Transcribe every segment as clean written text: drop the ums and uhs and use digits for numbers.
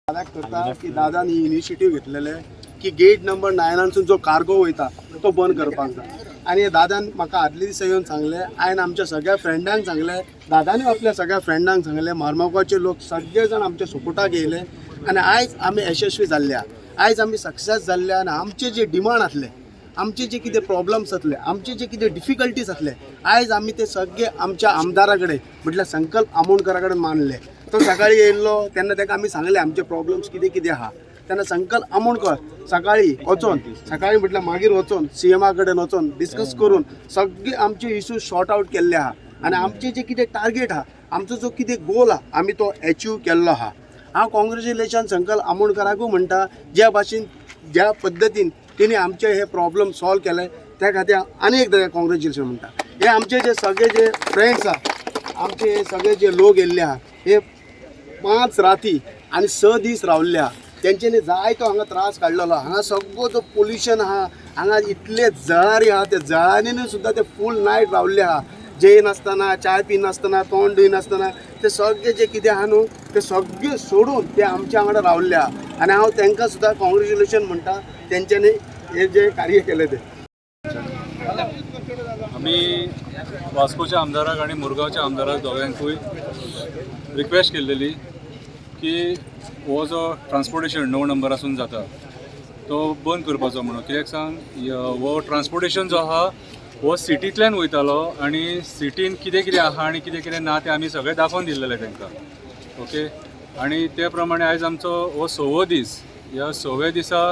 दादाक करता की दादान ही इनिशिएटीव घेतलेले की गेट नंबर 9 जो कार्गो वयता तो बंद करपाक जाय. आनी दादान म्हाका आदले दिसा येवन सांगलें, हांवें आमच्या सगळ्या फ्रेंडांक सांगलें, दादानूय आपल्या सगळ्या फ्रेंडांक सांगलें, मारमगांवचे लोक सगळे जाण आमच्या सपोर्टाक येयले आनी आयज आमी यशस्वी जाल्ले आहा. आयज आमी सक्सेस जाल्ले आनी आमचे जे डिमांड आसले, आमचे जे कितें प्रॉब्लम्स आसले, आमचे जे कितें डिफिकल्टीज आसले, आयज आमी ते सगळे आमच्या आमदारा कडेन म्हटल्यार संकल्प आमोणकरा कडेन मांडले. तो सकाळी येयल्लो तेन्ना ताका आमी सांगलें आमचे प्रॉब्लम्स कितें कितें आहा. तेन्ना संकल्प आमोणकर सकाळी वचोन, सकाळी म्हटल्यार मागीर वचोन सीएमा कडेन वचोन डिस्कस करून सगळे आमचे इशू सॉर्ट आवट केल्ले आहा आनी आमचे जे कितें टार्गेट आहा, आमचो जो कितें गोल आहा, आमी तो एचीव केल्लो आहा. हांव कॉंग्रेच्युलेशन संकल्प आमोणकराकूय म्हणटा, ज्या भाशेन ज्या पद्दतीन तेणी आमचे हे प्रॉब्लम सॉल्व केले त्या खातीर आनी एकदां कॉंग्रेच्युलेशन म्हणटा. हे आमचे जे सगळे जे फ्रेंड्स आहा, आमचे हे सगळे जे लोक येयल्ले आहा, हे 5 राती आनी 6 दीस रावल्ले आहा. तेंच्यांनी जायतो हांगा त्रास काडलेलो. हांगा सगळो जो पोल्युशन आहा, हांगा इतले जळारी आहा, त्या जळारीनी सुद्दां ते फूल नायट रावल्ले आहा, जेयनासतना, चाय पिनासतना, तोंड धुयनासतना, ते सगळे जे कितें आहा न्हू ते सगळे सोडून ते आमच्या वांगडा रावल्ले आहा. आनी हांव तांकां सुद्दां कॉंग्रेच्युलेशन म्हणटा तेंच्यांनी हे जे कार्य केलें तें. आमी वास्कोच्या आमदाराक आनी मुरगांवच्या आमदाराक दोगांकूय रिक्वेस्ट केल्लेली की हो जो ट्रान्सपोर्टेशन 9 नंबरासून जाता तो बंद करपाचो म्हणून. कित्याक सांग, हो ट्रान्सपोर्टेशन जो आहा हो सिटींतल्यान वयतालो आनी सिटीन कितें कितें आहा आनी कितें कितें ना तें आमी सगळें दाखोवन दिल्लेलें तांकां. ओके, आनी ते प्रमाणे आयज आमचो हो 6वो दीस. ह्या 6व्या दिसा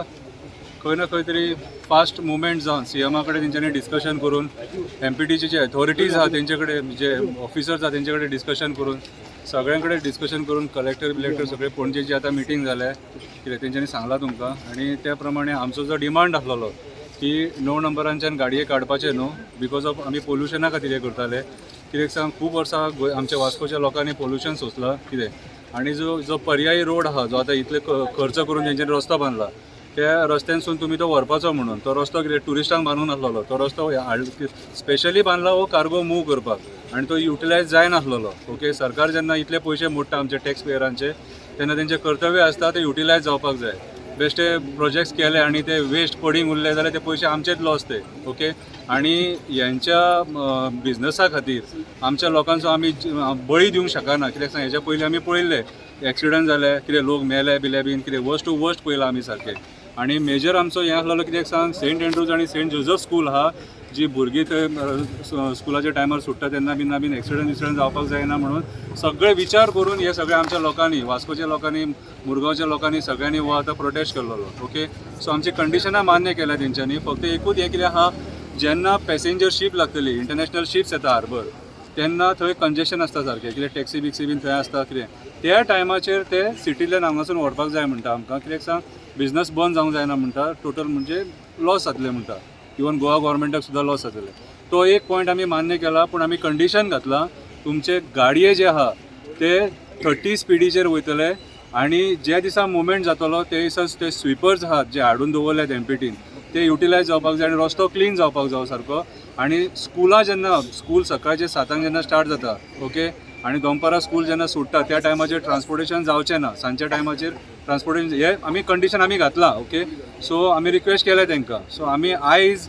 खंय ना खंय तरी फास्ट मुवमेंट जावन सीएमा कडेन तेंच्यांनी डिस्कशन करून, एमपीटीचे जे अथॉरिटीज आहा तेंचे कडेन, जे ऑफिसर्स आहा तेंचे कडेन डिस्कशन करून, सगळ्यां कडेन डिस्कशन करून, कलेक्टर बिलेक्टर सगळे पणजेची आतां मिटींग जाल्या कितें तेंच्यांनी सांगलां तुमकां. आनी त्या प्रमाणे आमचो जो डिमांड आसलेलो की 9 नंबरांच्यान गाडये काडपाचे न्हू, because of आमी पोल्युशना खातीर हें करताले. कित्याक सांग, खूब वर्सां आमच्या वास्कोच्या लोकांनी पोल्युशन सोंसलां कितें. आनी जो जो पर्यायी रोड आहा, जो आतां इतले खर्च करून तेंच्यांनी रस्तो बांदला, त्या रस्त्यानसून तुमी तो व्हरपाचो म्हणून. तो रस्तो कितें ट्युरिस्टांक बांदून नासलेलो, तो रस्तो स्पेशली बांदला हो कार्गो मूव करपाक आनी तो युटिलायज जायनासलेलो. ओके, सरकार जेन्ना इतले पयशे मोडटा आमचे टॅक्स पेयरांचे, तेन्ना तेंचें कर्तव्य आसता ते युटिलायज जावपाक जाय. बेश्टे प्रोजेक्ट्स केले आनी ते वेस्ट पडींग उरले जाल्यार ते पयशे आमचेच लॉस ते. ओके, आनी हेंच्या बिजनसा खातीर आमच्या लोकांचो आमी बळी दिवंक शकना. कित्याक सांग, हेच्या पयलीं आमी पळयल्ले एक्सिडंट जाले, कितें लोक मेले बिले बीन, कितें वर्स्ट टू वर्स्ट पळयलां आमी सारकें. आनी मेजर आमचो हें आसलेलो, कित्याक सांग, सेंट एंड्रूज आनी सेंट जोजफ स्कूल आहा, जी भुरगीं थंय स्कुलाच्या टायमार सुट्टा तेन्ना बीन ना बीन एक्सिडंट विक्सिडंट जावपाक जायना म्हणून सगळे विचार करून हे सगळे आमच्या लोकांनी, वास्कोच्या लोकांनी, मुरगांवच्या लोकांनी, सगळ्यांनी हो आतां प्रोटेस्ट केल्लो. ओके, सो आमची कंडिशनां मान्य केल्या तेंच्यांनी. फक्त एकूच हें कितें आहा, जेन्ना पॅसेंजर शीप लागतली, इंटरनॅशनल शिप्स येता हार्बर, तेन्ना थंय कंजेशन आसता सारकें, कितें टॅक्सी बिक्सी बीन थंय आसता कितें, त्या टायमाचेर ते सिटींतल्यान हांगासून व्हरपाक जाय म्हणटा आमकां. कित्याक सांग, बिजनस बंद जावंक जायना म्हणटा, टोटल म्हणजे लॉस जातले म्हणटा, इवन गोवा गव्हर्मेंटाक सुद्दां लॉस जातले. तो एक पॉयंट आमी मान्य केला, पूण आमी कंडिशन घातलां, तुमचे गाडये जे आहा ते 30 स्पिडीचेर वयतले आनी ज्या दिसा मुवमेंट जातलो ते दिसा ते स्विपर्स आहात जे हाडून दवरल्यात एमपीटीन ते युटिलायज जावपाक जाय आनी रस्तो क्लीन जावपाक जाय सारको. आनी स्कुलां जेन्ना, स्कूल सकाळचे 7 जेन्ना स्टार्ट जाता, ओके, आनी दनपारां स्कूल जेन्ना सुट्टा त्या टायमाचेर ट्रान्सपोर्टेशन जावचें ना, सांजच्या टायमाचेर ट्रान्सपोर्टेशन, हे आमी कंडिशन आमी घातलां. ओके, सो आमी रिक्वेस्ट केल्या तांकां. सो आमी आयज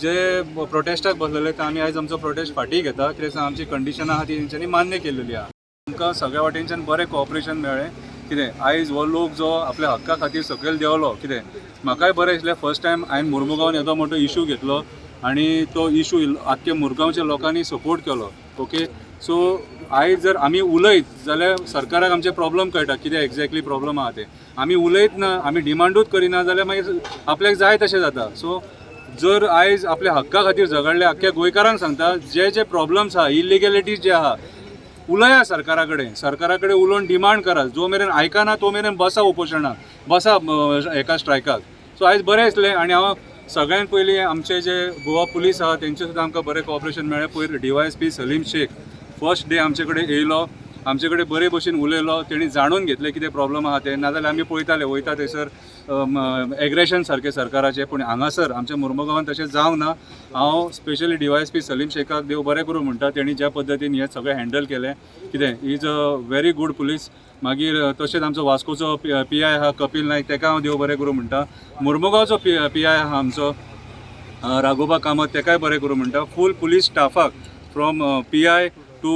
जे प्रोटेस्टाक बसलेले ते आमी आयज आमचो प्रोटेस्ट फाटीं घेता, कित्याक आमची कंडिशनां आहा ती तेंच्यांनी मान्य केलेली आहा. आमकां सगळ्या वाटेनच्यान बरें कॉपरेशन मेळ्ळें. कितें आयज हो लोक जो आपल्या हक्का खातीर सकयल देंवलो, कितें म्हाकाय बरें दिसलें. फर्स्ट टायम हांवें मुरमुगांवान येदो मोठो इशू घेतलो आनी तो इशू आख्खे मुरगांवच्या लोकांनी सपोर्ट केलो. ओके, सो आयज जर आमी उलयत जाल्यार सरकाराक आमचे प्रॉब्लम कळटा कितें एग्जॅक्टली प्रॉब्लम आहा ते. आमी उलयत ना, आमी डिमांडूच करिना जाल्यार मागीर आपल्याक जाय तशें जाता. सो जर आयज आपल्या हक्का खातीर झगडले, आख्ख्या गोंयकारांक सांगता, जे जे प्रॉब्लम्स आहा, इलिगेलिटीज जे आहा, उलया सरकारा कडेन, सरकारा कडेन उलोवन डिमांड करा. जो मेरेन आयकना तो मेरेन बसा उपोशणाक, बसा एका स्ट्रायकाक. सो आयज बरें दिसलें. आनी हांव सगळ्यान पयलीं आमचे जे गोवा पुलीस आहा तेंचे सुद्दां आमकां बरें कॉपरेशन मेळ्ळें. पयर DYSP Salim Shaikh first day आमचे कडेन येयलो, आमचे कडेन बरे भशेन उलयलो. तेणी जाणून घेतलें कितें प्रॉब्लम आहा ते. नाजाल्यार आमी पळयताले वयता थंयसर एग्रेशन सारकें सरकाराचें. पूण हांगासर आमच्या मुर्मुगांवान तशें जावंक ना. हांव स्पेशली डीवायएसपी सलीम शेखाक देव बरें करूं म्हणटा. तेणी ज्या पद्दतीन हें सगळें हँडल केलें कितें, is a very good police. मागीर तशेंच आमचो वास्कोचो पीआय आहा कपील नायक, तेका हांव देव बरें करूं म्हणटा. मुर्मुगांवचो पीआय आहा आमचो राघोबा कामत, तेकाय बरें करूं म्हणटा. फूल पुलीस स्टाफाक, फ्रॉम पीआय टू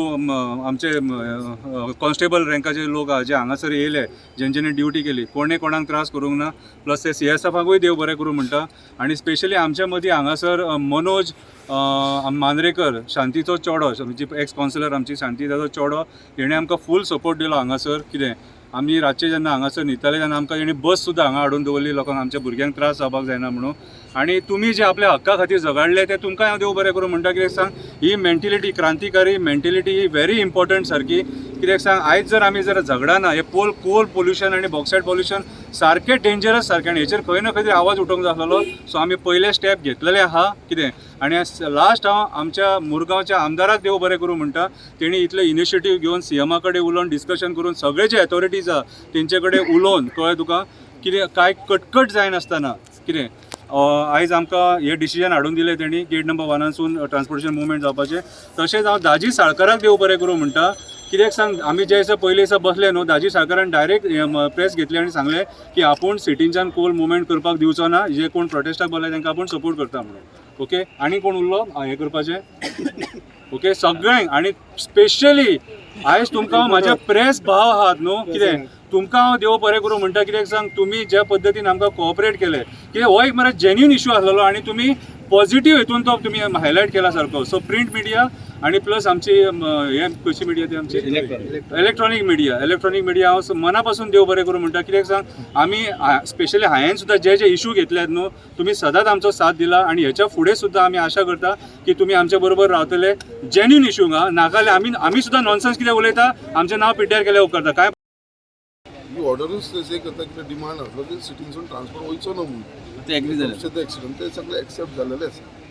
आमचे कॉन्स्टेबल रँकाचे लोक आहा जे हांगासर येयले, जेंच्यांनी ड्युटी केली, कोणे कोणाक त्रास करूंक ना. प्लस ते सीएसएफाकूय देव बरें करूं म्हणटा. आनी स्पेशली आमच्या मदीं हांगासर मनोज मांद्रेकर, शांतीचो चेडो, जी एक्स कावन्सिलर आमची शांती, ताचो चेडो, हेणें आमकां फूल सपोर्ट दिलो हांगासर. कितें आमी रातचे जेन्ना हांगासर न्हिदताले तेन्ना आमकां तेणी बस सुद्दां हांगा हाडून दवरली, लोकांक आमच्या भुरग्यांक त्रास जावपाक जायना म्हणून. आनी तुमी जे आपल्या हक्का खातीर झगडले ते तुमकां हांव देव बरें करूं म्हणटा. कित्याक सांग, ही मेंटेलिटी, क्रांतिकारी मेंटेलिटी ही व्हेरी इम्पॉर्टंट सारकी. कित्याक सांग, आयज जर आमी जर झगडना, हे पोल कोल पोल्युशन आनी बॉक्सायड पोल्युशन सारकें डेंजरस सारकें, आनी हेचेर खंय ना खंय तरी आवाज उठोवंक जाय आसलेलो. सो आमी पयले स्टेप घेतलेले आहा कितें. आनी लास्ट हांव आमच्या मुरगांवच्या आमदाराक देव बरें करूं म्हणटा. तेणी इतले इनिशिएटीव घेवन सीएमा कडेन उलोवन, डिस्कशन करून, सगळे जे ऑथॉरिटीज आहा तेंचे कडेन उलोवन, कळ्ळें तुका कितें, कांय कटकट जायनासतना कितें आयज आमकां हे डिसिजन हाडून दिलें तेणी, गेट नंबर वनासून ट्रान्सपोर्टेशन मुवमेंट जावपाचें. तशेंच हांव दाजी साळकाराक देव बरें करूं म्हणटा. कित्याक सांग, आमी जे दिसा पयले दिसा बसले न्हू, दाजी साळकारान डायरेक्ट प्रेस घेतली आनी सांगलें की आपूण सिटींच्यान कोल मुवमेंट करपाक दिवचो ना, जे कोण प्रोटेस्टाक बसले तांकां आपूण सपोर्ट करता म्हणून. ओके, आनी कोण उरलो हें करपाचें? ओके, सगळ्यांक आनी स्पेशली आयज तुमकां म्हाज्या प्रेस भाव आहात न्हू, कितें तुमकां हांव देव बरें करूं म्हणटा. कित्याक सांग, तुमी ज्या पद्दतीन आमकां कोऑपरेट केलें, कित्याक हो एक मरे जेन्यून इशू आसलेलो आनी तुमी पॉझिटीव हितून तो तुमी हायलायट केला सारको. सो प्रिंट मिडिया आनी प्लस आमची हे कशी मिडिया ती आमची इलेक्ट्रॉनीक मिडिया, इलेक्ट्रॉनीक मिडिया, हांव मना पासून देव बरें करूं म्हणटा. कित्याक सांग, आमी स्पेशली हांवें सुद्दां जे जे इशू घेतल्यात न्हू, तुमी सदांच आमचो साथ दिला आनी हेच्या फुडें सुद्दां आमी आशा करता की तुमी आमच्या बरोबर रावतले जेन्यून इशू. नाजाल्यार आमी सुद्दां नॉनसन्स कितें उलयता, आमचें नांव पिड्ड्यार केल्यार उपकारता काय. ही ऑर्डरूच हे करता कितें डिमांड आसलो की सिटीनसून ट्रान्सपोर्ट वयचो ना म्हणून. ते एग्री जाले. ते एक्सिडंट ते सगळे एक्सेप्ट जाल्लेले आसा.